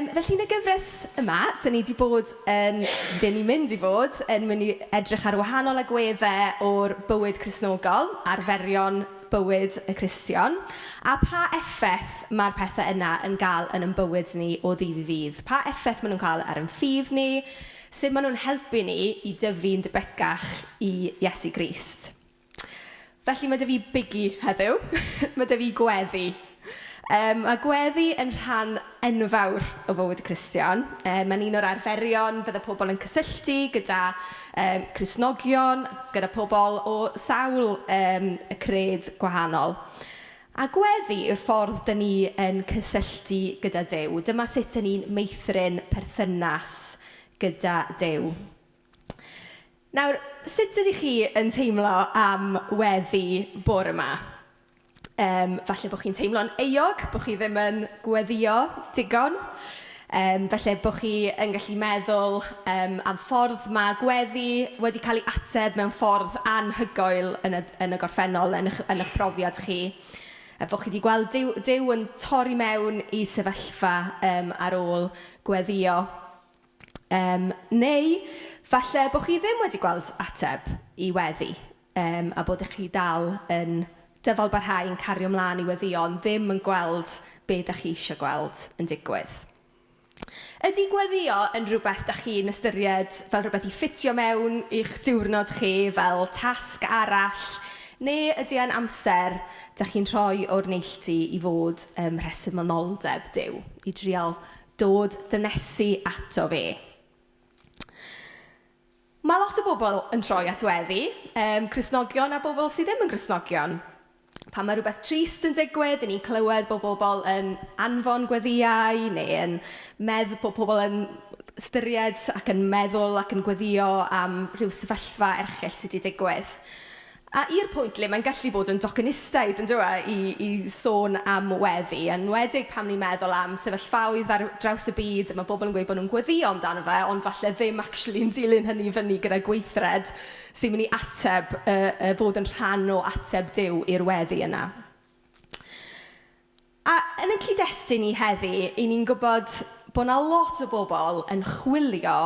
Felly yn y gyfres yma, dan ni 'di bod yn... dan ni'n mynd i fod yn mynd i edrych ar wahanol agweddau o'r bywyd Cristnogol, arferion bywyd y Cristion, a pa effaith ma'r pethe yna yn gael yn ein bywyd ni o ddydd i ddydd. Pa effaith maen nhw'n cael ar ein ffydd ni, sut maen nhw'n helpu ni i dyfu'n debycach i Iesu Grist. Felly mae 'da fi biggie heddiw. Mae 'da fi gweddi. Mae gweddi yn rhan enfawr o fywyd y Cristion. Mae'n un o'r arferion fydde pobl yn cysylltu gyda Cristnogion, gyda pobl o sawl cred gwahanol. A gweddi yw'r ffordd dan ni yn cysylltu gyda Duw. Dyma sut dan ni'n meithrin perthynas gyda Duw. Nawr, sut ydych chi yn teimlo am weddi bore 'ma? Falle bo' chi'n teimlo'n euog, bo' chi ddim yn gweddïo digon. Falle bo' chi yn gallu meddwl am ffordd ma' gweddi wedi cael ei ateb mewn ffordd anhygoel yn y yn y gorffennol, yn eich yn eich profiad chi. A bo' chi 'di gweld Duw Duw yn torri mewn i sefyllfa ar ôl gweddïo. Neu falle bo' chi ddim wedi gweld ateb i weddi, a bod eich chi dal yn dyfalbarhau yn cario mlaen i weddïo, ond ddim yn gweld be dach chi isio gweld yn digwydd. Ydy gweddïo yn rhywbeth dach chi'n ystyried fel rhywbeth i ffitio mewn i'ch diwrnod chi, fel tasg arall, neu ydy e'n amser dach chi'n rhoi o'r neilltu i fod ym mhresenoldeb Duw, i drial dod dynesu ato fe? Mae lot o bobl yn troi at weddi, Cristnogion a bobl sydd ddim yn Gristnogion. Pan mae rhywbeth trist yn digwydd, 'y ni'n clywed bod bobl yn anfon gweddïau neu yn medd-... bod pobl yn ystyried ac yn meddwl ac yn gweddïo am rhyw sefyllfa erchyll sy 'di digwydd. A i'r pwynt le mae'n gallu bod yn docynistaidd, yn dyw e, i sôn am weddi, yn enwedig pan ni'n meddwl am sefyllfaoedd ar draws y byd, a mae bobl yn gweud bod nhw'n gweddïo amdano fe, ond falle ddim actually yn dilyn hynny fyny gyda gweithred sy'n mynd i ateb, bod yn rhan o ateb Duw i'r weddi yna. A yn ein cyd-destun ni heddi, 'y ni'n gwybod bod 'na lot o bobl yn chwilio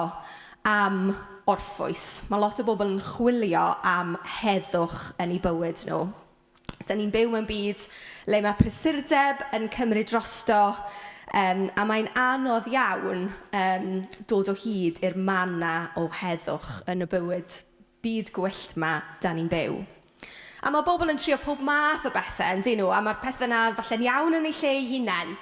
am orffwys. Mae lot o bobl yn chwilio am heddwch yn eu bywyd nhw. Dan ni'n byw mewn byd le mae prysurdeb yn cymryd drosto, a mae'n anodd iawn dod o hyd i'r man 'na o heddwch yn y bywyd, byd gwyllt 'ma dan ni'n byw. A mae bobl yn trio pob math o bethau, yn dyn nhw, a mae'r pethau 'na falle'n iawn yn eu lle eu hunain.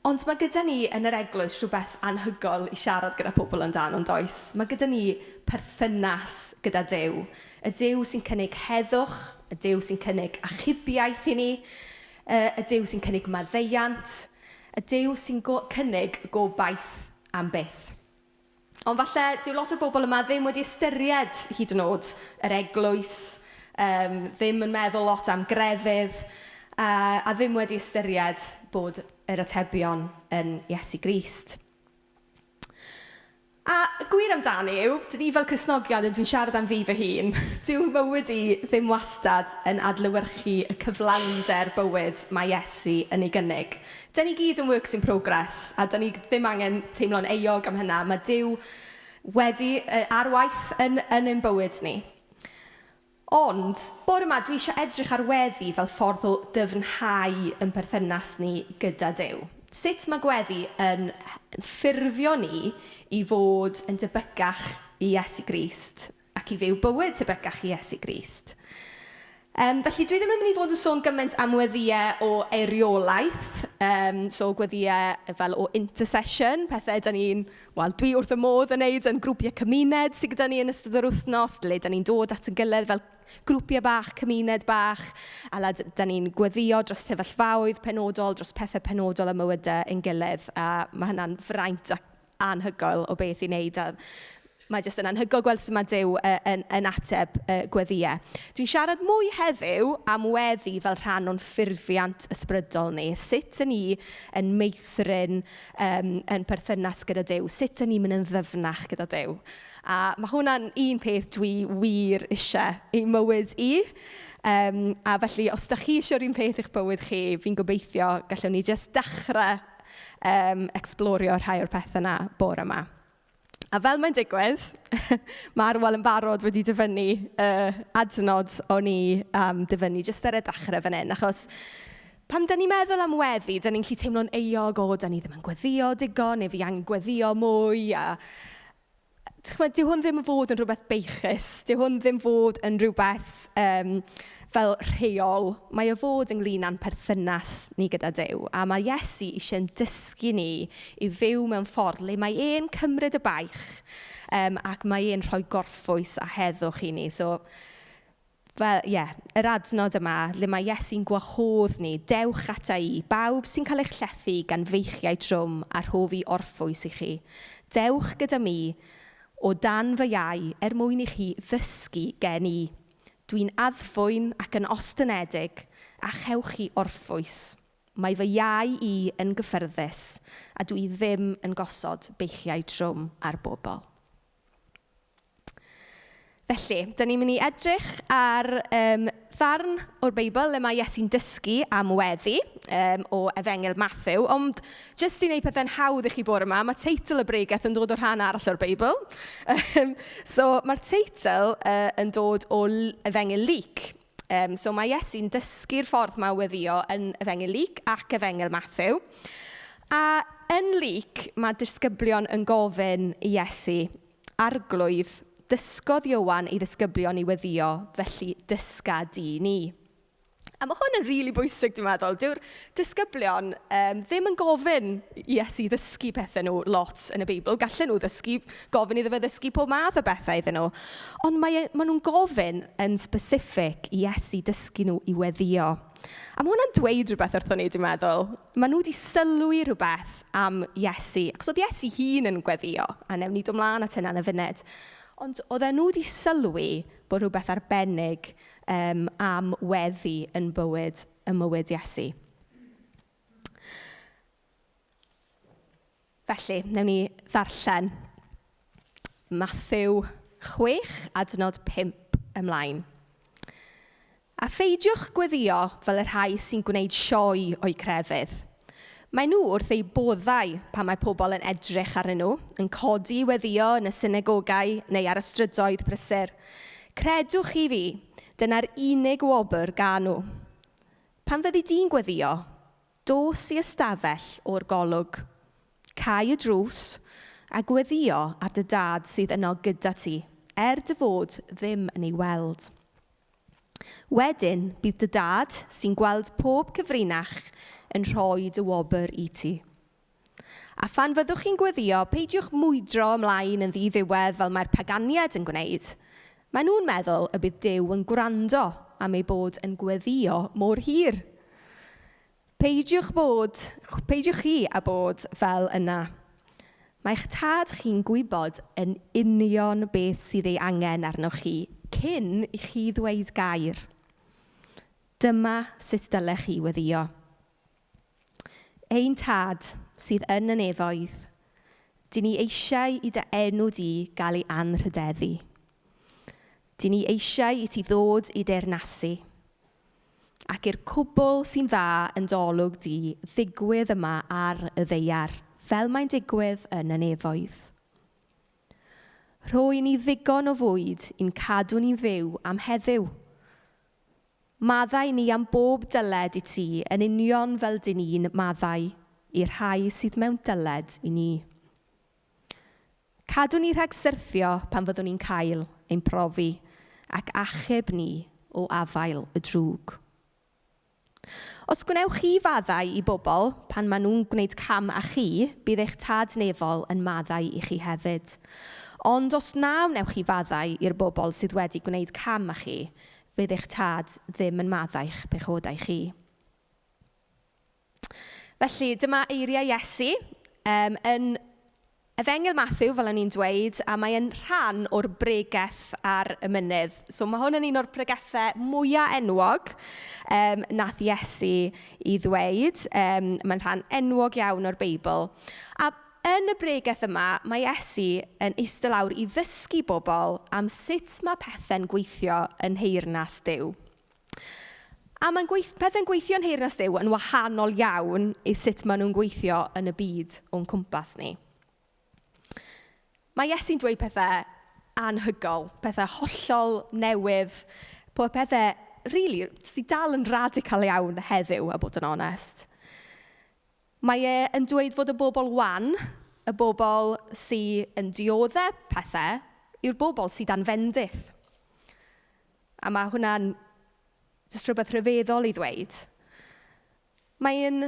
Ond mae gyda ni yn yr eglwys rhywbeth anhygoel i siarad gyda pobl amdano, yn does? Mae gyda ni perthynas gyda Duw. Y Duw sy'n cynnig heddwch, y Duw sy'n cynnig achubiaeth i ni, y Duw sy'n cynnig maddeuant, y Duw sy'n cynnig gobaith am byth. Ond falle dyw lot o bobl yma ddim wedi ystyried hyd yn oed yr eglwys, ddim yn meddwl lot am grefydd, a ddim wedi ystyried bod yr atebion yn Iesu Grist. A gwir amdani yw, dan ni fel Cristnogion, a dwi'n siarad am fi fy hun, dyw mywyd i ddim wastad yn adlewyrchu y cyflawnder bywyd mae Iesu yn ei gynnig. Dan ni gyd yn works in progress, a dan ni ddim angen teimlo'n euog am hynna. Mae Duw wedi ar waith yn yn ein bywyd ni. Ond, bore 'ma, dwi isie edrych ar weddi fel ffordd o dyfnhau ein perthynas ni gyda Duw. Sut mae gweddi yn ffurfio ni i fod yn debycach i Iesu Grist ac i fyw bywyd tebycach i Iesu Grist. Felly, dwi ddim yn mynd i fod yn sôn gymaint am weddïau o eiriolaeth, so gweddïau fel o intercession, pethau dan ni'n... wel, dwi wrth y modd yn wneud yn grwpiau cymuned sy gyda ni yn ystod yr wythnos, le dan ni'n dod at ein gilydd fel grwpiau bach, cymuned bach, a le dan ni'n gweddïo dros sefyllfaoedd penodol, dros pethau penodol ym mywydau ein gilydd, a ma' hynna'n fraint ac anhygoel o beth i wneud, a mae jyst yn anhygoel gweld sut mae Duw yn yn ateb gweddïau. Dwi'n siarad mwy heddiw am weddi fel rhan o'n ffurfiant ysbrydol ni. Sut 'y ni yn meithrin ein perthynas gyda Duw? Sut 'y ni'n mynd yn ddyfnach gyda Duw? A ma' hwnna'n un peth dwi wir isie i mywyd i. A felly, os dach chi isio'r un peth i'ch bywyd chi, fi'n gobeithio gallwn ni jyst dechrau. explorio rhai o'r pethau 'na bore 'ma. A fel mae'n digwydd, mae Arwel yn barod wedi dyfynnu adnod o'n i am dyfynnu jyst ar y dechrau fan hyn, achos pan dan ni'n meddwl am weddi, dan ni'n gallu teimlo'n euog, "O, dan ni ddim yn gweddïo digon", neu "Fi angen gweddïo mwy", a chimod, dyw hwn ddim yn fod yn rhywbeth beichus. Dyw hwn ddim fod yn rhywbeth fel rheol. Mae o fod ynglyn â'n perthynas ni gyda Duw. A mae Iesu isie'n dysgu ni i fyw mewn ffordd le mae e'n cymryd y baich ac mae e'n rhoi gorffwys a heddwch i ni. So, fel, ie, yr adnod yma le mae Iesu'n gwahodd ni, "Dewch ata i, bawb sy'n cael eich llethu gan feichiau trwm a rhof i orffwys i chi. Dewch gyda mi o dan fy iau er mwyn i chi ddysgu gen i. Dwi'n addfwyn ac yn ostynedig, a chewch chi orffwys. Mae fy iau i yn gyffyrddus, a dwi ddim yn gosod beichiau trwm ar bobl." Felly, dan ni'n mynd i edrych ar ddarn o'r Beibl le mae Iesu'n dysgu am weddi o Efengyl Mathew. Ond jyst i wneud pethau'n hawdd i chi bore 'ma, mae teitl y bregeth yn dod o rhan arall o'r Beibl. So mae'r teitl yn dod o Efengyl Luc. So mae Iesu'n dysgu'r ffordd 'ma o weddïo yn Efengyl Luc ac Efengyl Mathew. A yn Luc, mae disgyblion yn gofyn i Iesu, "Arglwydd, dysgodd Ioan ei ddisgyblion i weddïo, felly dysga di ni." A mae hwn yn rili bwysig, dwi'n meddwl. Dyw'r disgyblion ddim yn gofyn i Iesu ddysgu pethau nhw lot yn y Beibl. Gallen nhw ddysgu, gofyn iddo fe ddysgu pob math o bethau iddyn nhw. Ond maen nhw'n gofyn yn specific i Iesu dysgu nhw i weddïo. A mae hwnna'n dweud rhywbeth wrthon ni, dwi'n meddwl. Maen nhw wedi sylwi rhywbeth am Iesu, achos oedd Iesu hun yn gweddïo, a wnawn ni dod mlaen at hynna yn y funud. Ond oedden nhw wedi sylwi bod rhywbeth arbennig am weddi yn mywyd Iesu. Felly, wnawn ni ddarllen Mathew 6, adnod 5 ymlaen. "A pheidiwch gweddio fel y rhai sy'n gwneud sioe o'u crefydd. Maen nhw wrth eu boddau pan mae pobl yn edrych arnyn nhw, yn codi i weddïo yn y synagogau neu ar y strydoedd prysur. Credwch chi fi, dyna'r unig wobr gan nhw. Pan fyddi di'n gweddio, dos i ystafell o'r golwg. Cau y drws a gweddio ar dy dad sydd yno gyda ti, er dy fod ddim yn ei weld. Wedyn, bydd dy dad, sy'n gweld pob cyfrinach, yn rhoi dy wobr i ti. A phan fyddwch chi'n gweddio, peidiwch mwydro ymlaen yn ddiddiwedd fel mae'r paganiaid yn gwneud. Maen nhw'n meddwl y bydd Duw yn gwrando am eu bod yn gweddio mor hir. Peidiwch chi â bod fel yna. Mae'ch tad chi'n gwybod yn union beth sydd ei angen arnoch chi cyn i chi ddweud gair. Dyma sut dylech chi weddïo. Ein tad sydd yn y nefoedd, dyn ni eisiau i dy enw di gael ei anrhydeddu. Dyn ni eisiau i ti ddod i deyrnasu, ac i'r cwbl sy'n dda yn dy olwg di ddigwydd yma ar y ddaear, fel mae'n digwydd yn y nefoedd. Rhoi ni ddigon o fwyd i'n cadw ni'n fyw am heddiw. Maddau ni am bob dyled i ti yn union fel dyn ni'n maddau i'r rhai sydd mewn dyled i ni. Cadw ni rhag syrthio pan fyddwn ni'n cael ein profi ac achub ni o afael y drwg. Os gwnewch chi faddau i bobl pan maen nhw'n gwneud cam â chi, bydd eich tad nefol yn maddau i chi hefyd. Ond os na wnewch chi faddau i'r bobl sydd wedi gwneud cam â chi, fydd eich tad ddim yn maddau'ch pechodau chi." Felly, dyma eiriau Iesu yn Efengyl Mathew, fel o'n i'n dweud, a mae e'n rhan o'r bregeth ar y mynydd. So mae hwn yn un o'r pregethau mwyaf enwog nath Iesu i ddweud. Mae'n rhan enwog iawn o'r Beibl. A yn y bregeth yma, mae Iesu yn eistedd lawr i ddysgu bobl am sut mae pethau'n gweithio yn nheyrnas Duw. A mae'n gweith- pethau'n gweithio yn Nheyrnas Duw yn wahanol iawn i sut maen nhw'n gweithio yn y byd o'n cwmpas ni. Mae Iesu'n dweud pethau anhygoel, pethau hollol newydd, pethau rili sy dal yn radical iawn heddiw, a bod yn onest. Mae e yn dweud fod y bobl wan, y bobl sy yn dioddef pethau, yw'r bobl sydd dan fendith. A mae hwnna'n jyst rhywbeth rhyfeddol i ddweud. Mae e'n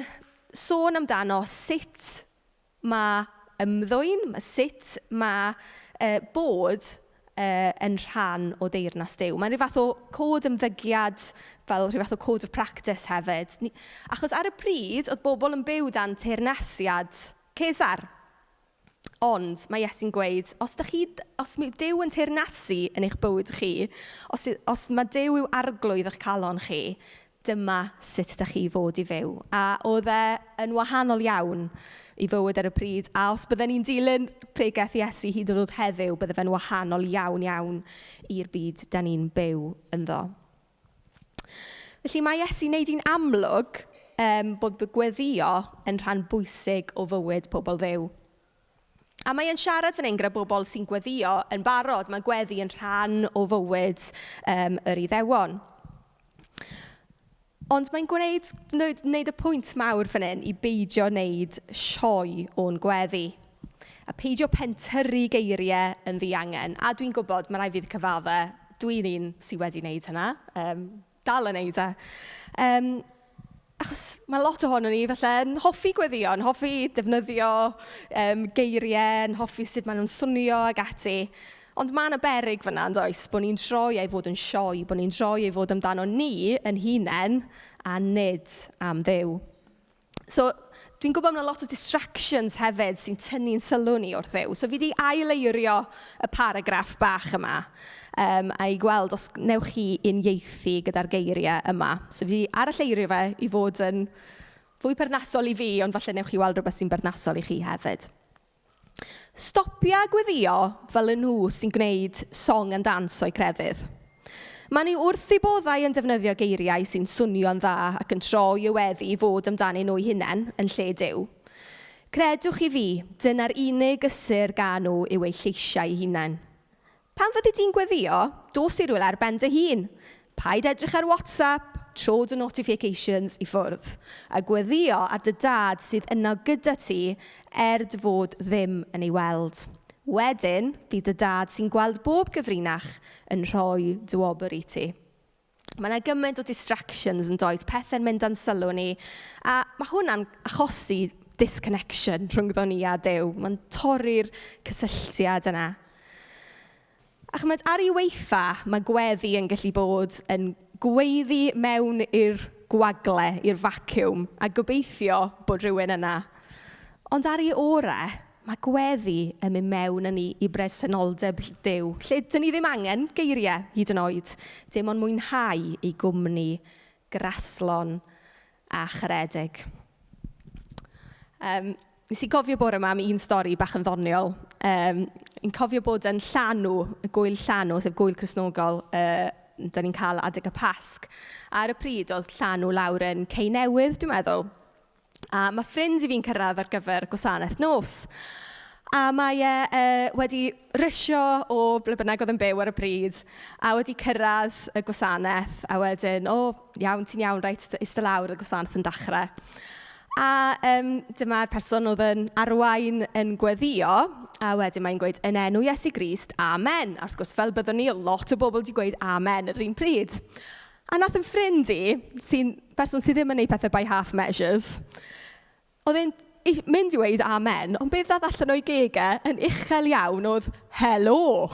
sôn amdano sut mae ymddwyn, sut mae bod yn rhan o deyrnas Duw. Mae'n rhyw fath o cod ymddygiad, fel rhyw fath o code of practice hefyd. Achos ar y pryd, oedd bobl yn byw dan teyrnasiad Cesar. Ond mae Iesu'n gweud, os dach chi, os mae Duw yn teyrnasu yn eich bywyd chi, os mae Duw yw arglwydd eich calon chi, dyma sut dach chi fod i fyw. A oedd e yn wahanol iawn i fywyd ar y pryd. A os bydden ni'n dilyn pregeth Iesu hyd yn oed heddiw, bydde fe'n wahanol iawn iawn i'r byd dan ni'n byw ynddo. Felly mae Iesu'n wneud hi'n amlwg bod gweddïo yn rhan bwysig o fywyd pobl Dduw. A mae e'n siarad fan hyn gyda bobl sy'n gweddïo yn barod. Mae gweddi yn rhan o fywyd yr Iddewon. Ond mae'n gwneud y pwynt mawr fan hyn i beidio wneud sioe o'n gweddi. A peidio pentyrru geiriau yn ddiangen. A dwi'n gwybod, mae rhaid fi cyfadde, dwi'n un sydd wedi wneud hynna. Dal yn wneud e. Achos mae lot ohonon ni falle yn hoffi gweddïo, yn hoffi defnyddio geiriau, yn hoffi sut maen nhw'n swnio ac ati. Ond mae 'na beryg fan'na, yn does? Bod ni'n troi ei fod yn sioe, bod ni'n troi ei fod amdano ni yn hunain a nid am Dduw. So, dwi'n gwybod ma' 'na lot o distractions hefyd sy'n tynnu'n sylw ni wrth Dduw. So, fi 'di aileirio y paragraff bach yma, a i gweld os wnewch chi uniaethu gyda'r geiriau yma. So, fi 'di aralleirio fe i fod yn fwy perthnasol i fi, ond falle wnewch chi weld rhywbeth sy'n berthnasol i chi hefyd. Stopia gweddïo fel y nhw sy'n gwneud song and dance o'u crefydd. Maen nhw wrth eu boddau yn defnyddio geiriau sy'n swnio'n dda ac yn troi y weddi i fod amdanyn nhw'u hunain yn lle Duw. Credwch chi fi, dyna'r unig gysur gan nhw yw eu lleisiau eu hunain. Pan fyddi di'n gweddïo, dos i rywle ar ben dy hun. Paid edrych ar WhatsApp, tro dy notifications i ffwrdd. A gweddïo ar dy dad sydd yno gyda ti er dy fod ddim yn ei weld. Wedyn, bydd dy dad sy'n gweld bob gyfrinach yn rhoi dy wobr i ti. Mae 'na gymaint o distractions yn does, pethau'n mynd â'n sylw ni. A mae hwnna'n achosi disconnection rhyngddo ni a Duw. Mae'n torri'r cysylltiad yna. A chimod, ar ei waetha, mae gweddi yn gallu bod yn gweiddi mewn i'r gwagle, i'r vacuum, a gobeithio bod rhywun yna. Ond ar ei orau, mae gweddi yn mynd mewn â ni i bresenoldeb Duw, lle dan ni ddim angen geiriau hyd yn oed, dim ond mwynhau ei gwmni graslon a charedig. Nes i gofio bore 'ma am un stori bach yn ddoniol. Fi'n cofio bod yn Llanw, y gwyl Llanw, sef gwyl Cristnogol, dan ni'n cael adeg y Pasg. Ar y pryd oedd Llanw lawr yn Cei Newydd, dwi'n meddwl. A mae ffrind i fi'n cyrraedd ar gyfer gwasanaeth nos. A mae e wedi rysio o ble bynnag oedd yn byw ar y pryd, a wedi cyrraedd y gwasanaeth, a wedyn, "O, iawn, ti'n iawn, reit, iste lawr, y gwasanaeth yn dechrau." A dyma'r person oedd yn arwain yn gweddïo, a wedyn mae'n gweud, "Yn enw Iesu Grist, amen." A wrth gwrs, fel byddwn ni, lot o bobl 'di gweud amen yr un pryd. A wnaeth yn ffrind i, sy'n person sydd ddim yn gwneud pethau by half measures, oedd e'n mynd i weud amen, ond beth ddaeth allan o'i geg e yn uchel iawn oedd, "Helo!"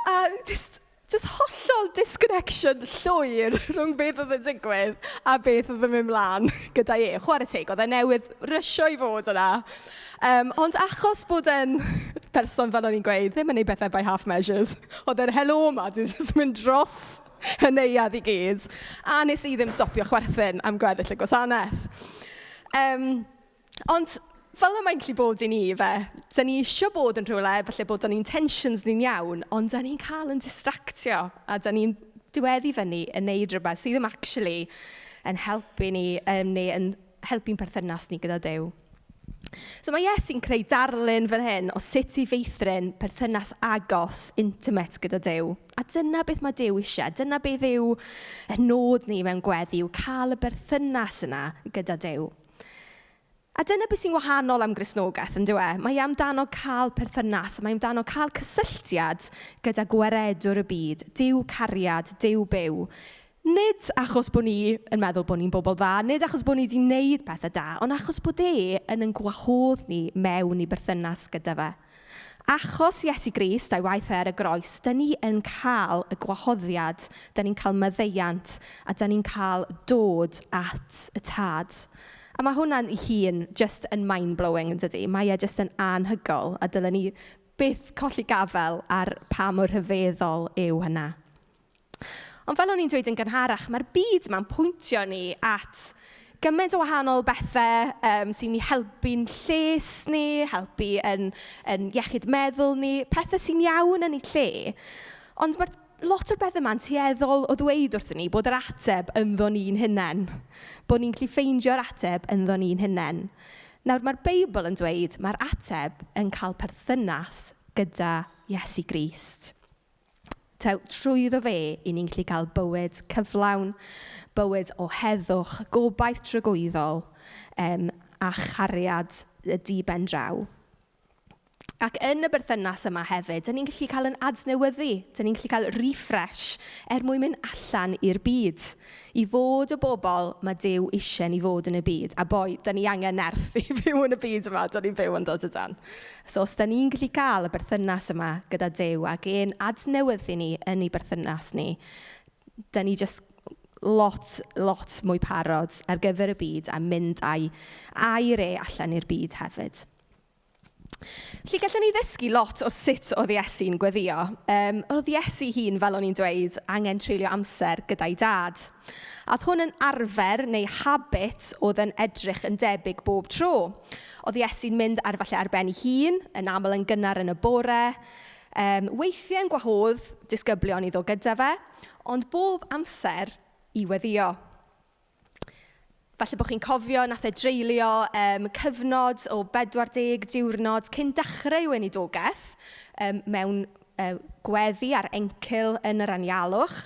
A jyst hollol disconnection llwyr rhwng beth oedd yn digwydd a beth oedd yn mynd mlaen gyda e. Chwarae teg, oedd e newydd rysio i fod yna. Ond achos bod e'n person, fel o'n i'n gweud, ddim yn gwneud pethau by half measures, oedd yr helo 'ma 'di jyst mynd dros y neuadd i gyd. A wnes i ddim stopio chwerthin am gweddill y gwasanaeth. Ond Fel 'na mae'n gallu bod i ni ife. Dan ni isio bod yn rhywle, falle bod ein intentions ni'n iawn, ond dan ni'n cael ein distractio, a dan ni'n diweddu fyny yn wneud rhywbeth sydd ddim acshyli yn helpu ni, neu yn helpu'n perthynas ni gyda Duw. So mae Iesu'n creu darlun fan hyn o sut i feithrin perthynas agos, intimate gyda Duw. A dyna beth mae Duw isie. Dyna beth yw y nod ni mewn gweddi, yw cael y berthynas yna gyda Duw. A dyna beth sy'n wahanol am Gristnogaeth, yn dyw e? Mae e amdano cael perthynas, mae amdano cael cysylltiad gyda gwaredwr y byd, Duw cariad, Duw byw. Nid achos bod ni yn meddwl bod ni'n bobl dda, nid achos bod ni 'di wneud pethau da, ond achos bod e yn ein gwahodd ni mewn i berthynas gyda fe. Achos Iesu Grist a'i waith e ar y groes, dan ni yn cael y gwahoddiad, dan ni'n cael maddeuant, a dan ni'n cael dod at y Tad. A mae hwnna'n ei hun jyst yn mind-blowing, yn dydi? Mae e jyst yn anhygoel, a dylen ni byth colli gafael ar pa mor rhyfeddol yw hynna. Ond fel o'n i'n dweud yn gynharach, mae'r byd 'ma'n pwyntio ni at gymaint o wahanol bethe sy'n ni helpu'n lles ni, helpu yn yn iechyd meddwl ni, pethe sy'n iawn yn eu lle. Ond mae'r lot o'r bethe 'ma'n tueddol o ddweud wrthyn ni bod yr ateb ynddo ni'n hunain, bod ni'n gallu ffeindio'r ateb ynddo ni'n hunain. Nawr, mae'r Beibl yn dweud mae'r ateb yn cael perthynas gyda Iesu Grist. Taw trwyddo fe, 'y ni'n gallu cael bywyd cyflawn, bywyd o heddwch, gobaith tragwyddol, a chariad y di-ben draw. Ac yn y berthynas yma hefyd, dan ni'n gallu cael ein adnewyddu, dan ni'n gallu cael refresh er mwyn mynd allan i'r byd, i fod y bobl mae Duw isie ni fod yn y byd. A boi, dan ni angen nerth i fyw yn y byd yma, dan ni'n byw ynddo dydan. So os dan ni'n gallu cael y berthynas yma gyda Duw ac e'n adnewyddu ni yn ei berthynas ni, dan ni jyst lot, lot mwy parod ar gyfer y byd a mynd â'i air e allan i'r byd hefyd. Felly, gallwn ni ddysgu lot o sut oedd Iesu'n gweddïo. Oedd Iesu hun, fel o'n i'n dweud, angen treulio amser gyda'i dad. A oedd hwn yn arfer neu habit oedd yn edrych yn debyg bob tro. Oedd Iesu'n mynd ar falle ar ben ei hun, yn aml yn gynnar yn y bore. Weithiau'n gwahodd disgyblion i ddod gyda fe, ond bob amser i weddïo. Falle bod chi'n cofio, wnaeth e dreulio cyfnod o 40 diwrnod cyn dechrau ei weinidogaeth mewn gweddi ar encil yn yr anialwch.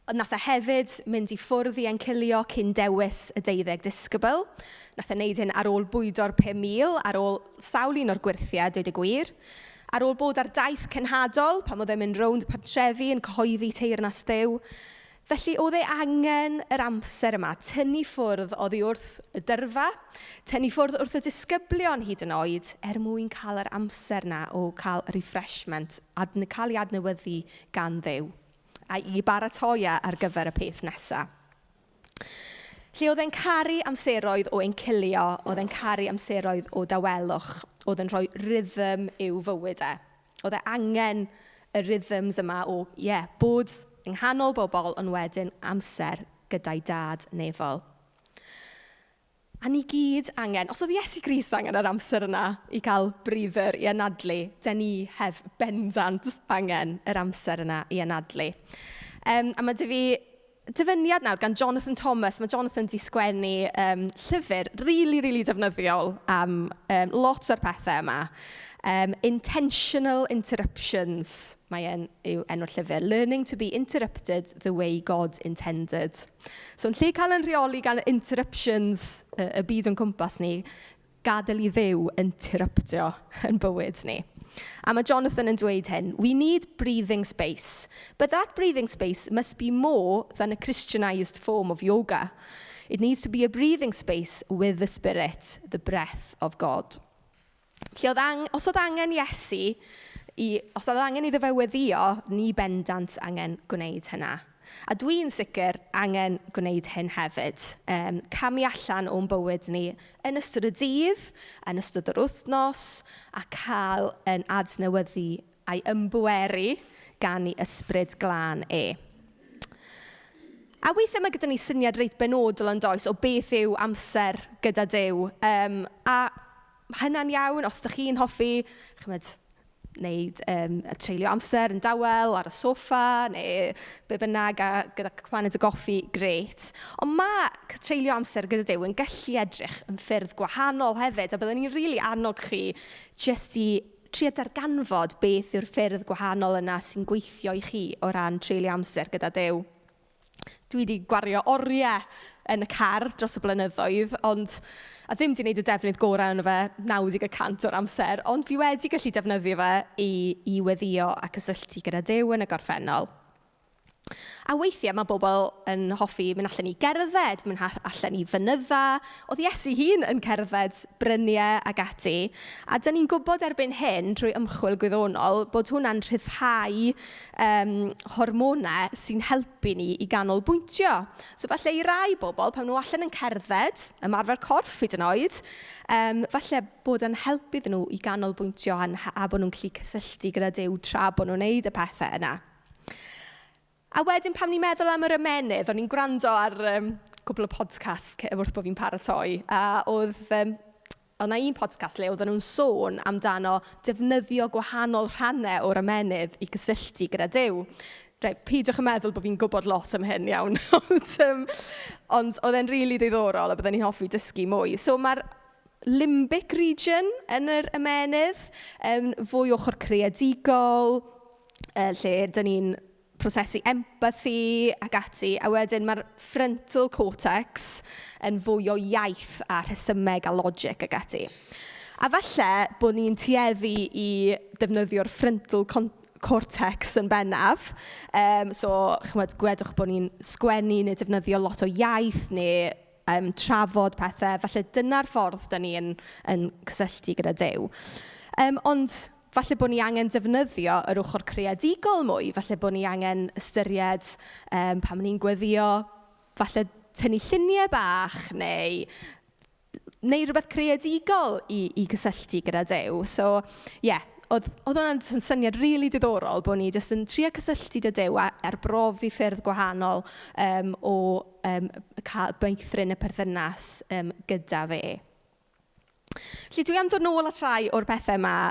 Wnaeth e hefyd mynd i ffwrdd i encilio cyn dewis y 12 disgybl. Wnaeth e wneud hyn ar ôl bwydo'r 5,000, ar ôl sawl un o'r gwyrthiau, dweud y gwir. Ar ôl bod ar daith cenhadol, pan oedd e'n mynd rownd pentrefi yn cyhoeddi teyrnas Dduw. Felly, oedd e angen yr amser yma, tynnu ffwrdd oddi wrth y dyrfa, tynnu ffwrdd wrth y disgyblion hyd yn oed, er mwyn cael yr amser 'na o cael refreshment, cael ei adnewyddu gan Dduw, a i baratoi e ar gyfer y peth nesa. Lle oedd e'n caru amseroedd o encilio, oedd e'n caru amseroedd o dawelwch, oedd yn rhoi rhythm i'w fywyd e. Oedd e angen y rhythms yma o, ie, bod yng nghanol bobl, ond wedyn amser gyda'i dad nefol. A ni gyd angen, os oedd Iesu Grist angen yr amser yna i gael breather, i anadlu, dan ni hef bendant angen yr amser yna i anadlu. A mae 'da fi dyfyniad nawr gan Jonathan Thomas. Mae Jonathan 'di sgwennu llyfr rili, rili defnyddiol am lot o'r pethau yma. Intentional Interruptions, mae e'n yw enw'r llyfr. Learning to be interrupted the way God intended. So yn lle cael ein rheoli gan interruptions y byd o'n cwmpas ni, gadael i Dduw interruptio yn bywyd ni. A mae Jonathan yn dweud hyn, "We need breathing space, but that breathing space must be more than a Christianized form of yoga. It needs to be a breathing space with the Spirit, the breath of God." Felly, os oedd angen Iesu, os oedd angen iddo fe weddïo, ni bendant angen gwneud hynna. A dwi'n sicr angen gwneud hyn hefyd. Camu allan o'n bywyd ni yn ystod y dydd, yn ystod yr wythnos, a cael yn adnewyddu a'i ymbweru gan ei ysbryd glân e. A weithiau mae gyda ni syniad reit benodol yn does o beth yw amser gyda Duw. A ma' hynna'n iawn os dach chi'n hoffi, chimod, wneud, treulio amser yn dawel ar y soffa neu be bynnag a gyda cwpaned o goffi, grêt. Ond ma' treulio amser gyda Duw yn gallu edrych yn ffyrdd gwahanol hefyd, a byddwn i'n rili annog chi jyst i trio darganfod beth yw'r ffyrdd gwahanol yna sy'n gweithio i chi o ran treulio amser gyda Duw. Dwi 'di gwario oriau yn y car dros y blynyddoedd, ond... a ddim 'di wneud y defnydd gorau ohono fe 90% o'r amser, ond fi wedi gallu defnyddio fe i weddïo a cysylltu gyda Duw yn y gorffennol. A weithiau mae bobl yn hoffi mynd allan i gerdded, mynd allan i fynydda. Oedd Iesu hun yn cerdded bryniau ac ati. A dan ni'n gwybod erbyn hyn, trwy ymchwil gwyddonol, bod hwnna'n rhyddhau hormonau sy'n helpu ni i ganolbwyntio. So falle i rai bobl, pan nhw allan yn cerdded, ymarfer corff hyd yn oed, falle bod e'n helpu iddyn nhw i ganolbwyntio a bod nhw'n gallu cysylltu gyda Duw tra bod nhw'n wneud y pethau yna. A wedyn pan ni'n meddwl am yr ymennydd, o'n i'n gwrando ar cwpl o podcasts wrth bod fi'n paratoi, a oedd 'na un podcast lle oedden nhw'n sôn amdano defnyddio gwahanol rhannau o'r ymennydd i gysylltu gyda Duw. Reit, peidiwch yn meddwl bod fi'n gwybod lot am hyn iawn, ond oedd e'n rili ddiddorol a bydden i'n hoffi dysgu mwy. So mae'r limbic region yn yr ymennydd yn fwy ochr creadigol, lle dan ni'n prosesu empathi ac ati. A wedyn mae'r frontal cortex yn fwy o iaith a rhesymeg a logic ac ati. A falle bod ni'n tueddu i defnyddio'r frontal cortex yn bennaf. So, chimod, gwedwch bod ni'n sgwennu neu defnyddio lot o iaith neu trafod pethau. Falle dyna'r ffordd dan ni yn cysylltu gyda Duw. Ond falle bod ni angen defnyddio yr ochr creadigol mwy. Falle bod ni angen ystyried pan ni'n gweddïo, falle tynnu lluniau bach neu neu rhywbeth creadigol i gysylltu gyda Duw. So, ie, oedd hwnna'n jyst yn syniad rili diddorol bod ni jyst yn trio cysylltu 'da Duw a arbrofi ffyrdd gwahanol o cael meithrin y perthynas gyda fe. Felly dwi am ddod nôl at rhai o'r pethau yma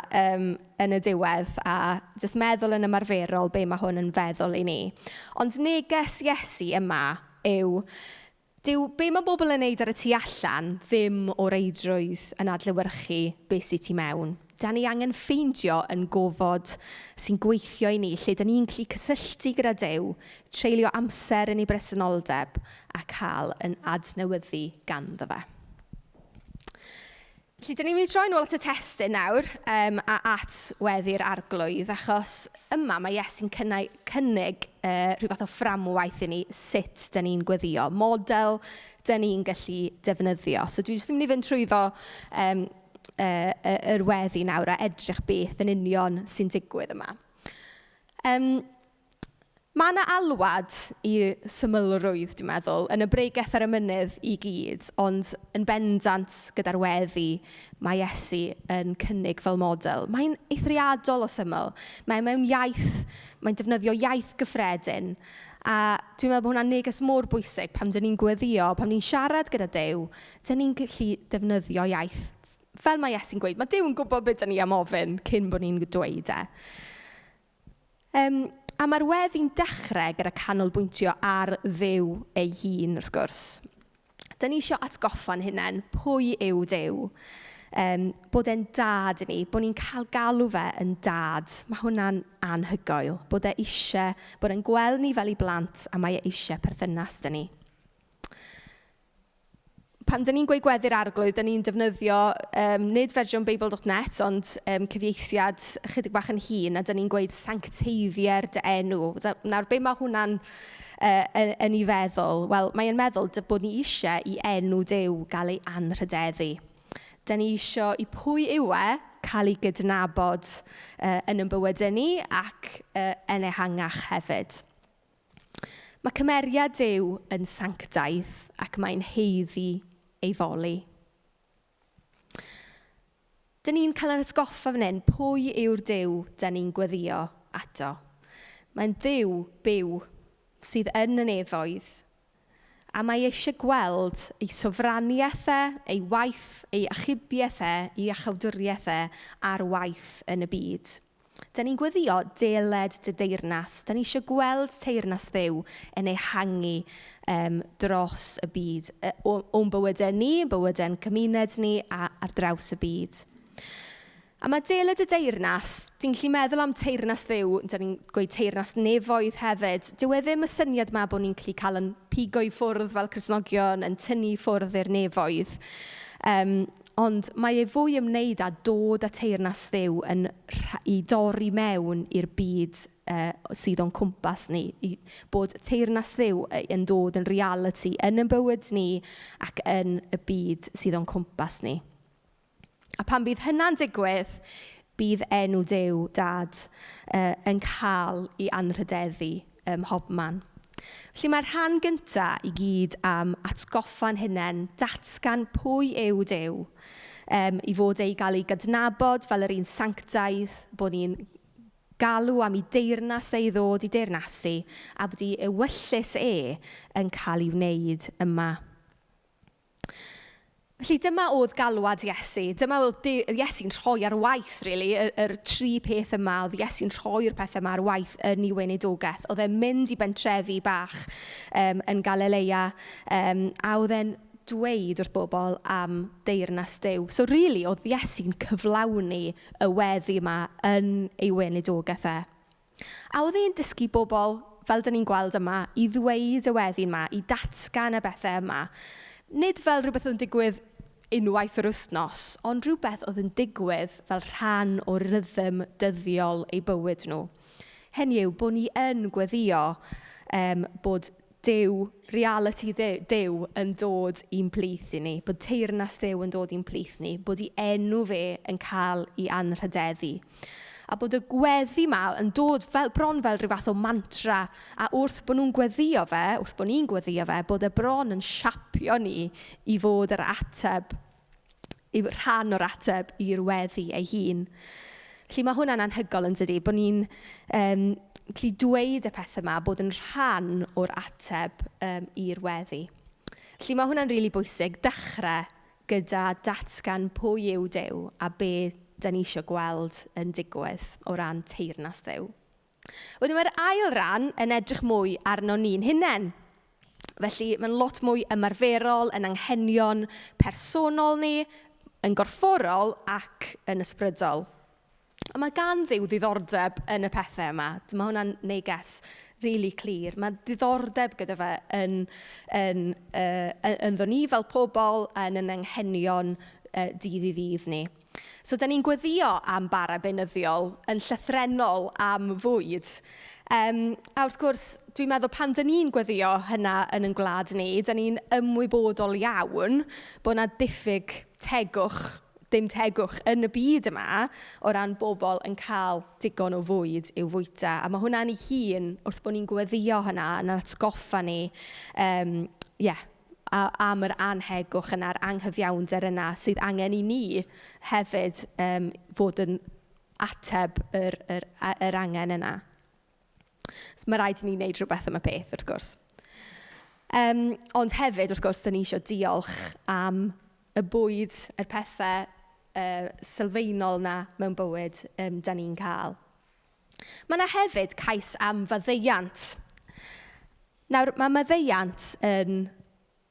yn y diwedd a jyst meddwl yn ymarferol be mae hwn yn feddwl i ni. Ond neges Iesu yma yw, dyw be mae bobl yn wneud ar y tu allan ddim o reidrwydd yn adlewyrchu be sy tu mewn. Dan ni angen ffeindio yn gofod sy'n gweithio i ni, lle dan ni'n gallu cysylltu gyda Duw, treulio amser yn ei bresenoldeb a cael yn adnewyddu ganddo fe. Felly, dan ni'n mynd i droi nôl at y testun nawr a at weddi'r Arglwydd, achos yma mae Iesu'n cynnig rhyw fath o fframwaith i ni sut dan ni'n gweddïo, model dan ni'n gallu defnyddio. So dwi jyst yn mynd i fynd trwyddo yr weddi nawr a edrych beth yn union sy'n digwydd yma. Mae 'na alwad i symlrwydd, dwi'n meddwl, yn y bregeth ar y mynydd i gyd, ond yn bendant gyda'r weddi mae Iesu yn cynnig fel model. Mae'n eithriadol o syml. Mae mewn iaith, mae'n defnyddio iaith gyffredin. A dwi'n meddwl bod hwnna'n neges mor bwysig pan dan ni'n gweddïo, pan ni'n siarad gyda Duw, dan ni'n gallu defnyddio iaith fel mae Iesu'n gweud. Mae Duw yn gwybod beth dan ni am ofyn cyn bod ni'n dweud e. A mae'r weddi'n dechrau gyda canolbwyntio ar Dduw ei hun, wrth gwrs. Dan ni isio atgoffa'n hunain pwy yw Duw. Bod e'n dad i ni, bod ni'n cael galw fe yn dad. Mae hwnna'n anhygoel. Bod e isie, bod e'n gweld ni fel ei blant a mae e isie perthynas 'da ni. Pan dan ni'n gweud Gweddi'r Arglwydd, dan ni'n defnyddio nid fersiwn Beibl.net, ond cyfieithiad ychydig bach yn hŷn, a dan ni'n gweud sancteiddier dy enw. Nawr, be mae hwnna'n yn ei feddwl? Wel, mae e'n meddwl bod ni isie i enw Duw gael ei anrhydeddu. Dan ni isio i pwy yw e cael ei gydnabod yn ein bywydau ni ac yn ehangach hefyd. Mae cymeriad Duw yn sanctaidd ac mae'n haeddu ei foli. Dyn ni'n cael ein atgoffa fan hyn pwy yw'r Duw dan ni'n gweddïo ato. Mae'n Dduw byw sydd yn y nefoedd. A mae eisiau gweld ei sofraniaeth e, ei waith, ei achubiaeth e, ei iachawdwriaeth e ar waith yn y byd. Dan ni'n gweddïo deled dy deyrnas. Dan ni eisiau gweld teyrnas Dduw yn ehangu dros y byd, o'n bywydau ni, bywydau'n cymuned ni a ar draws y byd. A mae deled y deyrnas, ti'n gallu meddwl am teyrnas Dduw, dan ni'n gweud teyrnas nefoedd hefyd. Dyw e ddim y syniad 'ma bod ni'n gallu cael ein pigo i ffwrdd fel Cristnogion, yn tynnu i ffwrdd i'r nefoedd. Ond mae e fwy ymwneud â dod â teyrnas Dduw yn i dorri mewn i'r byd sydd o'n cwmpas ni. I bod teyrnas Dduw yn dod yn realiti yn ein bywyd ni ac yn y byd sydd o'n cwmpas ni. A pan bydd hynna'n digwydd, bydd enw Duw, Dad, yn cael ei anrhydeddu ym mhobman. Felly mae'r rhan gynta i gyd am atgoffa'n hunain, datgan pwy yw Duw, i fod e i gael ei gydnabod fel yr un sanctaidd, bod ni'n galw am ei deyrnas e i ddod i deyrnasu, a bod ei ewyllys e yn cael ei wneud yma. Felly dyma oedd galwad Iesu. Dyma oedd Iesu'n rhoi ar waith, rili, yr tri peth yma. Oedd Iesu'n rhoi'r pethau yma ar waith yn ei weinidogaeth. Oedd e'n mynd i bentrefi bach yn Galilea, a oedd e'n dweud wrth bobl am deyrnas Duw. So rili, oedd Iesu'n cyflawni y weddi yma yn ei weinidogaeth e. A oedd e'n dysgu bobl, fel dan ni'n gweld yma, i ddweud y weddi yma, i datgan y bethau yma. Nid fel rhywbeth oedd yn digwydd unwaith yr wythnos, ond rhywbeth oedd yn digwydd fel rhan o rhythm dyddiol eu bywyd nhw. Hynny yw, bod ni yn gweddïo bod Duw, realiti Duw yn dod i'n plith i ni, bod teyrnas Dduw yn dod i'n plith ni, bod ei enw fe yn cael ei anrhydeddu. A bod y gweddi 'ma yn dod bron fel rhyw fath o mantra, a wrth bod nhw'n gweddïo fe, wrth bod ni'n gweddïo fe, bod e bron yn siapio ni i fod yr ateb, i rhan o'r ateb i'r weddi ei hun. Felly mae hwnna'n anhygoel yn dydi, bod ni'n gallu dweud y pethau yma, bod yn rhan o'r ateb i'r weddi. Felly mae hwnna'n rili bwysig, dechrau gyda datgan pwy yw Duw a be dan ni isio gweld yn digwydd o ran teyrnas Dduw. Wedyn mae'r ail ran yn edrych mwy arno ni'n hunain. Felly mae'n lot mwy ymarferol yn anghenion personol ni, yn gorfforol ac yn ysbrydol. A mae gan Dduw ddiddordeb yn y pethau yma. Mae hwnna'n neges rili clir. Mae diddordeb gyda fe ynddo ni fel pobl, yn ein anghenion dydd i ddydd ni. So, dan ni'n gweddïo am bara beunyddiol, yn llythrennol am fwyd. A wrth gwrs, dwi'n meddwl pan dan ni'n gweddïo hynna yn ein gwlad ni, dan ni'n ymwybodol iawn bod 'na diffyg tegwch, dim tegwch yn y byd yma o ran bobl yn cael digon o fwyd i'w fwyta. A mae hwnna'n ei hun, wrth bod ni'n gweddïo hynna, yn atgoffa ni am yr anhegwch yna, yr anghyfiawnder yna sydd angen i ni hefyd fod yn ateb yr angen yna. So, mae rhaid i ni wneud rhywbeth am y peth, wrth gwrs. Ond hefyd, wrth gwrs, dan ni isio diolch am y bwyd, y pethau sylfaenol 'na mewn bywyd dan ni'n cael. Mae 'na hefyd cais am faddeuant. Nawr, mae maddeuant yn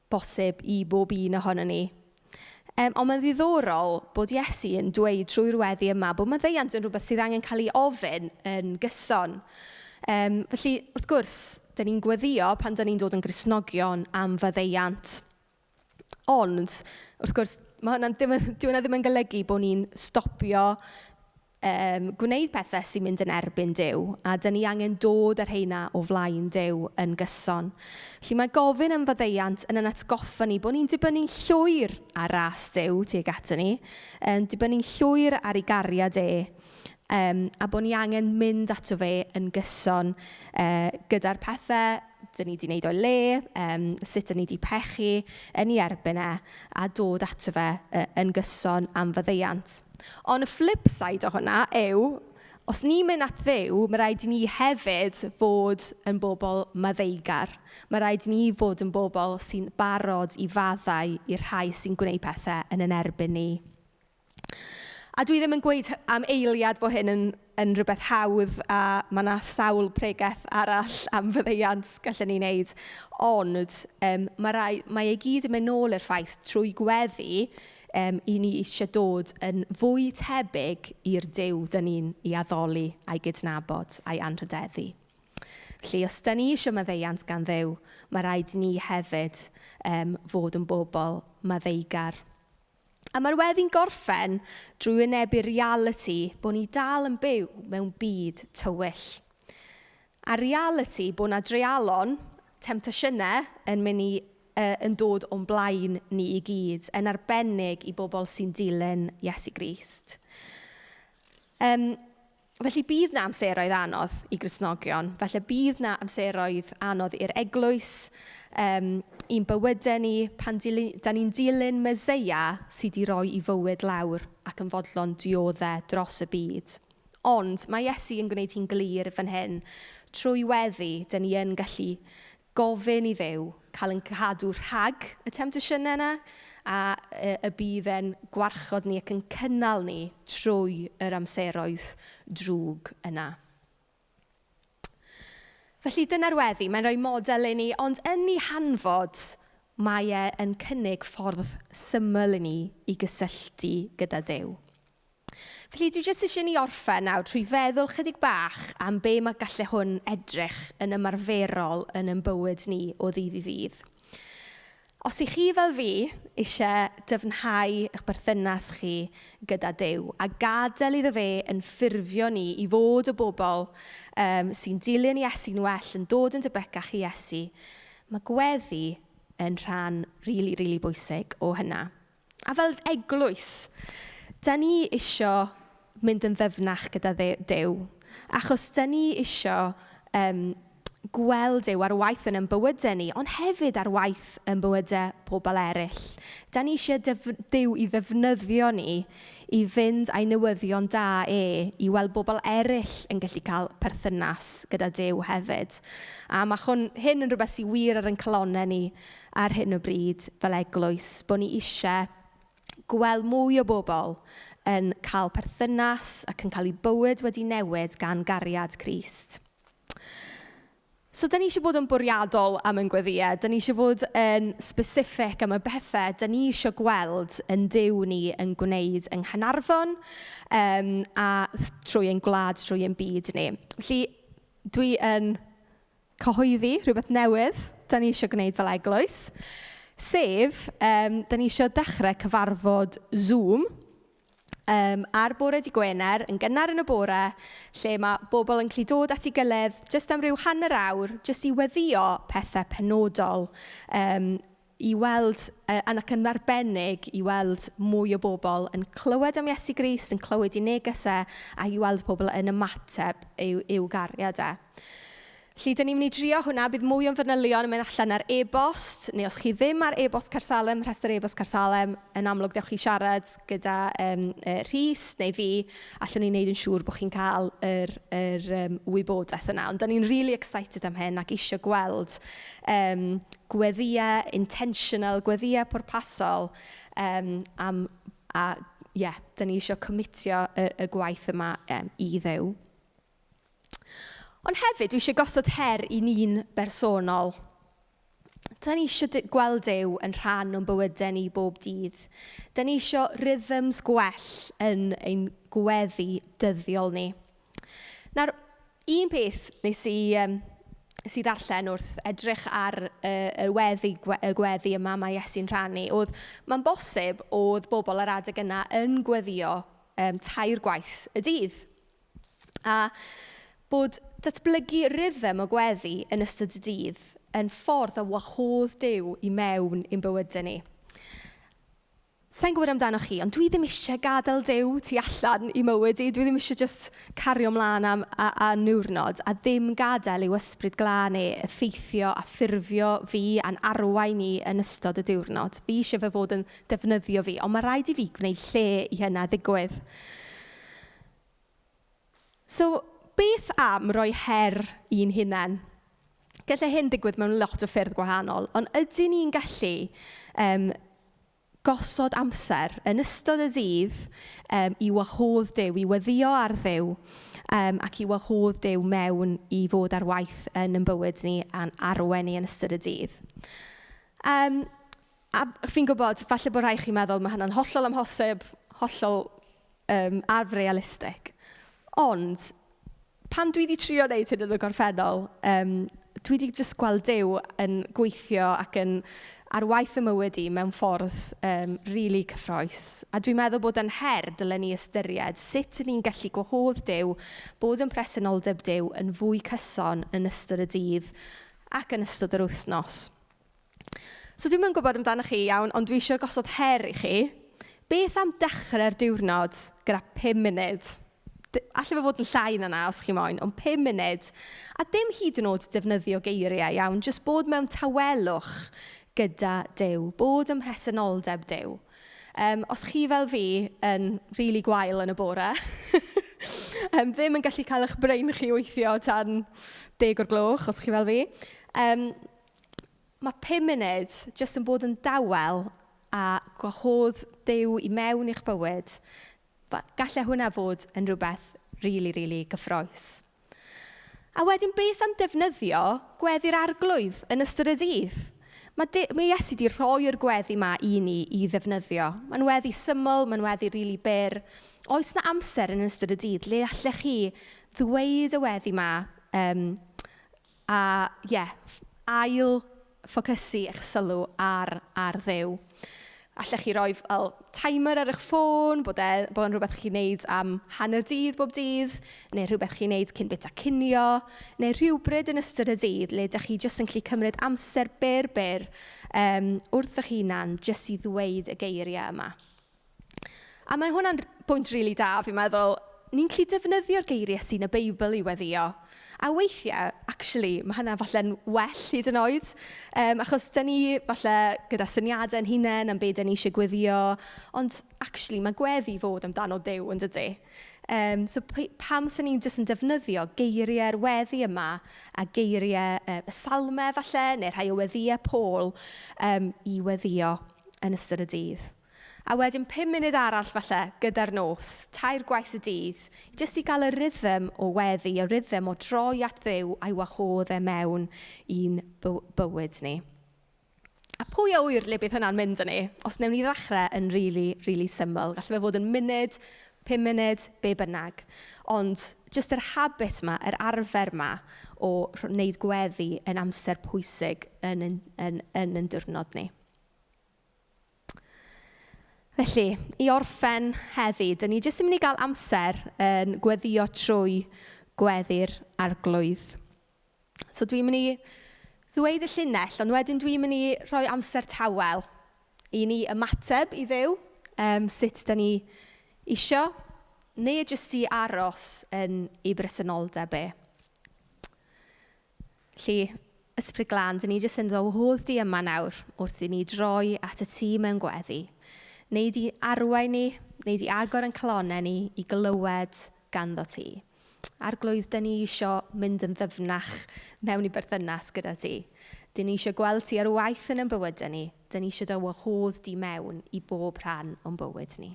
bosib i bob un ohonon ni. Ond mae'n ddiddorol bod Iesu yn dweud trwy'r weddi yma bod maddeuant yn rhywbeth sydd angen cael ei ofyn yn gyson. Felly, wrth gwrs, dan ni'n gweddïo pan dan ni'n dod yn Gristnogion am faddeuant. Ond, wrth gwrs, mae hwnna'n ddim yn, dyw hwnna ddim yn golygu bod ni'n stopio gwneud pethau sy'n mynd yn erbyn Duw, a dan ni angen dod â'r rheina o flaen Duw yn gyson. Felly mae gofyn am faddeuant yn ein atgoffa ni bod ni'n dibynnu'n llwyr ar ras Duw tuag ato ni, yn dibynnu'n llwyr ar ei gariad e, a bod ni angen mynd ato fe yn gyson gyda'r pethau dan ni 'di wneud o'i le, sut dan ni 'di pechu yn ei erbyn e, a dod ato fe yn gyson am faddeuant. Ond y flip side o hwnna yw, Os ni'n mynd at Dduw, mae rhaid i ni hefyd fod yn bobl maddeugar. Mae rhaid i ni fod yn bobl sy'n barod i faddau i'r rhai sy'n gwneud pethau yn yn erbyn ni. A dwi ddim yn gweud am eiliad bod hyn yn rhywbeth hawdd a mae 'na sawl pregeth arall am faddeuant gallen ni wneud. Ond mae e gyd yn mynd nôl i'r ffaith trwy gweddi i ni eisiau dod yn fwy tebyg i'r Duw dan ni'n ei addoli a'i gydnabod a'i anrhydeddu. Felly, os dan ni eisiau maddeuant gan Dduw, mae rhaid i ni hefyd fod yn bobl maddeugar. A mae'r weddi'n gorffen drwy wynebu'r realiti bod ni dal yn byw mewn byd tywyll. A realiti bod 'na dreialon, temtasiynau yn mynd i, yn dod o'n blaen ni i gyd, yn arbennig i bobl sy'n dilyn Iesu Grist. Felly bydd 'na amseroedd anodd i Gristnogion. Falle bydd 'na amseroedd anodd i'r eglwys, i'n bywydau ni, pan dan ni'n dilyn Meseia sy 'di roi ei fywyd lawr ac yn fodlon dioddef dros y byd. Ond mae Iesu yn gwneud hi'n glir fan hyn. Trwy weddi, dan ni yn gallu gofyn i Dduw cael ein cadw rhag y temtasiynau yna, a y bydd e'n gwarchod ni ac yn cynnal ni trwy yr amseroedd drwg yna. Felly dyna'r weddi, mae'n rhoi model i ni, ond yn ei hanfod mae e yn cynnig ffordd syml i ni i gysylltu gyda Duw. Felly dwi jyst eisiau ni orffen nawr trwy feddwl chydig bach am be mae gallu hwn edrych yn ymarferol yn ein bywyd ni o ddydd i ddydd. Os ych chi fel fi eisiau dyfnhau eich berthynas chi gyda Duw a gadael iddo fe yn ffurfio ni i fod y bobl sy'n dilyn Iesu'n well, yn dod yn debycach i Iesu, mae gweddi yn rhan rili, rili bwysig o hynna. A fel eglwys, dan ni isio mynd yn ddyfnach gyda Duw, achos dan ni isio gweld Duw ar waith yn ein bywydau ni, ond hefyd ar waith yn bywydau pobl eraill. Dan ni isio Duw i ddefnyddio ni i fynd â'i newyddion da e, i weld bobl eraill yn gallu cael perthynas gyda Duw hefyd. A mae hyn yn rhywbeth sydd wir ar ein calonnau ni ar hyn o bryd fel eglwys, bod ni isie gweld mwy o bobl yn cael perthynas ac yn cael eu bywyd wedi newid gan gariad Crist. So, dan ni eisiau bod yn bwriadol am ein gweddïau. Dan ni eisiau bod yn specific am y bethau dan ni eisiau gweld yn Duw ni yn gwneud yng Nghaernarfon, a trwy ein gwlad, trwy ein byd ni. Felly, dwi yn cyhoeddi rhywbeth newydd dan ni eisiau gwneud fel eglwys, sef, dan ni eisiau dechrau cyfarfod Zoom, ar bore dydd Gwener, yn gynnar yn y bore, lle mae bobl yn gallu dod at ei gilydd jyst am ryw hanner awr, jyst i weddïo pethau penodol, i weld, ac yn arbennig, i weld mwy o bobl yn clywed am Iesu Grist, yn clywed ei neges e, a i weld pobl yn ymateb i'w gariad e. Felly, dan ni'n mynd i drio hwnna, bydd mwy o'n fanylion yn mynd allan ar e-bost, neu os chi ddim ar e-bost Caersalem, rhestr e-bost Caersalem, yn amlwg dewch chi siarad gyda Rhys neu fi, allwn ni wneud yn siŵr bod chi'n cael yr wybodaeth yna. Ond dan ni'n really excited am hyn ac isio gweld gweddïau intentional, gweddïau pwrpasol, am, a ie, dan ni isio comitio y gwaith yma i Dduw. Ond hefyd, dwi eisiau gosod her i ni'n bersonol. Dan ni eisiau gweld Duw yn rhan o'n bywydau ni bob dydd. Dan ni eisiau rhythms gwell yn ein gweddi dyddiol ni. Nawr, un peth nes i nes i ddarllen wrth edrych ar y gweddi yma mae Iesu'n rhannu, oedd mae'n bosib oedd bobl ar adeg yna yn gweddïo 3 gwaith y dydd. A bod datblygu rhythm o gweddi yn ystod y dydd yn ffordd o wahodd Duw i mewn i'n bywydau ni. Sa i'n gwybod amdano chi, ond dwi ddim eisiau gadael Duw tu allan i mywyd i. Dwi ddim eisiau jyst cario mlaen am a niwrnod a ddim gadael i'w ysbryd glân e effeithio a ffurfio fi a'n arwain i yn ystod y diwrnod. Fi eisiau fe fod yn defnyddio fi, ond mae rhaid i fi gwneud lle i hynna ddigwydd. So, beth am roi her i'n hunain? Gallai hyn ddigwydd mewn lot o ffyrdd gwahanol, ond ydyn ni'n gallu gosod amser yn ystod y dydd i wahodd Duw, i weddïo ar Dduw, ac i wahodd Duw mewn i fod ar waith yn ein bywyd ni a'n arwain ni yn ystod y dydd. A fi'n gwybod, falle bod rhai chi'n meddwl mae hynna'n hollol amhosib, hollol afrealistig. Ond pan dwi 'di trio wneud hyn yn y gorffennol, dwi 'di jyst gweld Duw yn gweithio ac yn ar waith 'y mywyd i mewn ffordd rili cyffrous. A dwi'n meddwl bod e'n her dylen ni ystyried sut 'y ni'n gallu gwahodd Duw, bod yn presenoldeb Duw yn fwy cyson yn ystod y dydd ac yn ystod yr wythnos. So dwi'm yn gwybod amdanoch chi iawn, ond dwi isie gosod her i chi. Beth am dechrau'r diwrnod gyda 5 munud? Alle fe fod yn llai na 'na os chi moyn, ond 5 munud. A dim hyd yn oed defnyddio geiriau iawn, jyst bod mewn tawelwch gyda Duw, bod ym mhresenoldeb Duw. Os chi fel fi yn rili gwael yn y bore, ddim yn gallu cael eich brain chi weithio tan 10 o'r gloch, os chi fel fi, mae 5 munud jyst yn bod yn dawel a gwahodd Duw i mewn i'ch bywyd, gallai hwnna fod yn rhywbeth rili, rili gyffrous. A wedyn beth am defnyddio gweddi'r Arglwydd yn ystod y dydd? Mae Iesu 'di rhoi'r gweddi 'ma i ni i ddefnyddio. Mae'n weddi syml, mae'n weddi rili byr. Oes 'na amser yn ystod y dydd le allech chi ddweud y weddi 'ma, a ie, ail ffocysu eich sylw ar Dduw. Allech chi roi fel timer ar eich ffôn, bod e'n rhywbeth chi'n wneud am hanner dydd bob dydd, neu rhywbeth chi'n wneud cyn bwyta cinio, neu rhywbryd yn ystod y dydd le dach chi jyst yn gallu cymryd amser byr, byr wrth eich hunan jyst i ddweud y geiriau yma. A mae hwnna'n bwynt rili da, fi'n meddwl. Ni'n gallu defnyddio'r geiriau sy'n y Beibl i weddïo. A weithiau, actually, mae hynna falle'n well hyd yn oed, achos dan ni falle gyda syniadau ein hunain am be dan ni isie gweddïo, ond actually mae gweddi fod amdano Duw, yn dydi? So pam 'sen ni'n jyst yn defnyddio geiriau'r weddi yma a geiriau y salmau falle, neu rhai o weddïau Paul i weddïo yn ystod y dydd. A wedyn 5 munud arall falle gyda'r nos, 3 gwaith y dydd, jyst i gael y rhythm o weddi, y rhythm o droi at Dduw a'i wahodd e mewn i'n bywyd ni. A pwy a ŵyr le bydd hynna'n mynd â ni, os wnawn ni ddechrau yn rili, rili syml. Gallai fe fod yn munud, 5 munud, be bynnag. Ond jyst yr habit 'ma, yr arfer 'ma o wneud gweddi yn amser pwysig yn ein diwrnod ni. Felly, i orffen heddi, dyn ni jyst yn mynd i gael amser yn gweddïo trwy gweddi'r Arglwydd. So dwi'n mynd i ddweud y llinell, ond wedyn dwi'n mynd i rhoi amser tawel i ni ymateb i Dduw, sut dyn ni isio, neu jyst i aros yn ei bresenoldeb e. Felly, Ysbryd Glân, dyn ni jyst yn ddodd di yma nawr wrth i ni droi at y tŷ mewn gweddi. Neu di arwain ni, neu di agor yn calonnau ni i glywed ganddo ti. Arglwydd, dyn ni isio mynd yn ddyfnach mewn i berthynas gyda ti. Dyn ni isio gweld ti ar waith yn ein bywydau ni. Dyn ni isio dy wahodd di mewn i bob rhan o'n bywyd ni.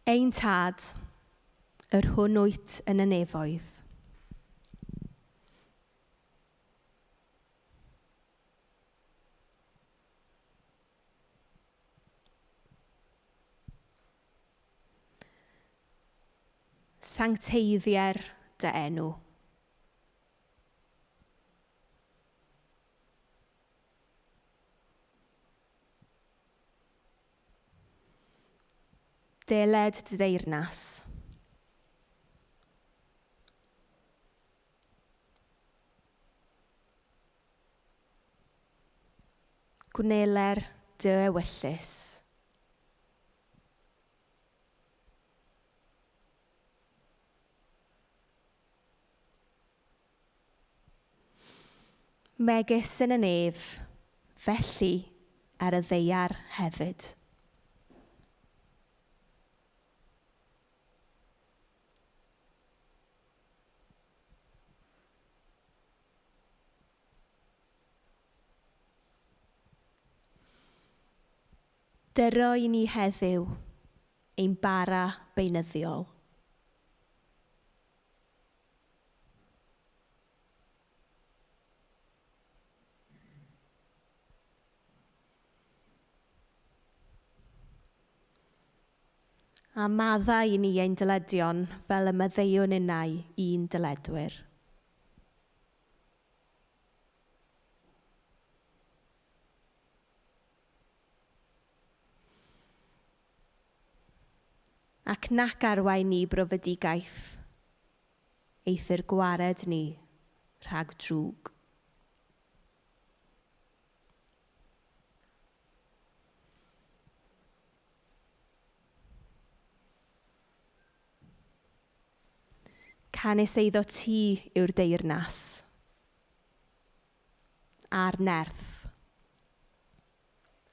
Ein tad, yr hwn wyt yn y nefoedd. Sancteiddier dy enw. Deled dy deyrnas. Gwneler dy ewyllys. Megis yn y nef, felly ar y ddaear hefyd. Dyro i ni heddiw ein bara beunyddiol. A maddau i ni ein dyledion fel y maddeuwn innau i'n dyledwyr. Ac nac arwain ni brofedigaeth, eithr gwared ni rhag drwg. Canys eiddo ti yw'r deyrnas a'r nerth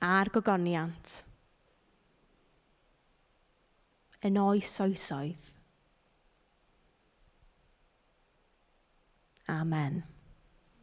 a'r gogoniant yn oes oesoedd. Amen.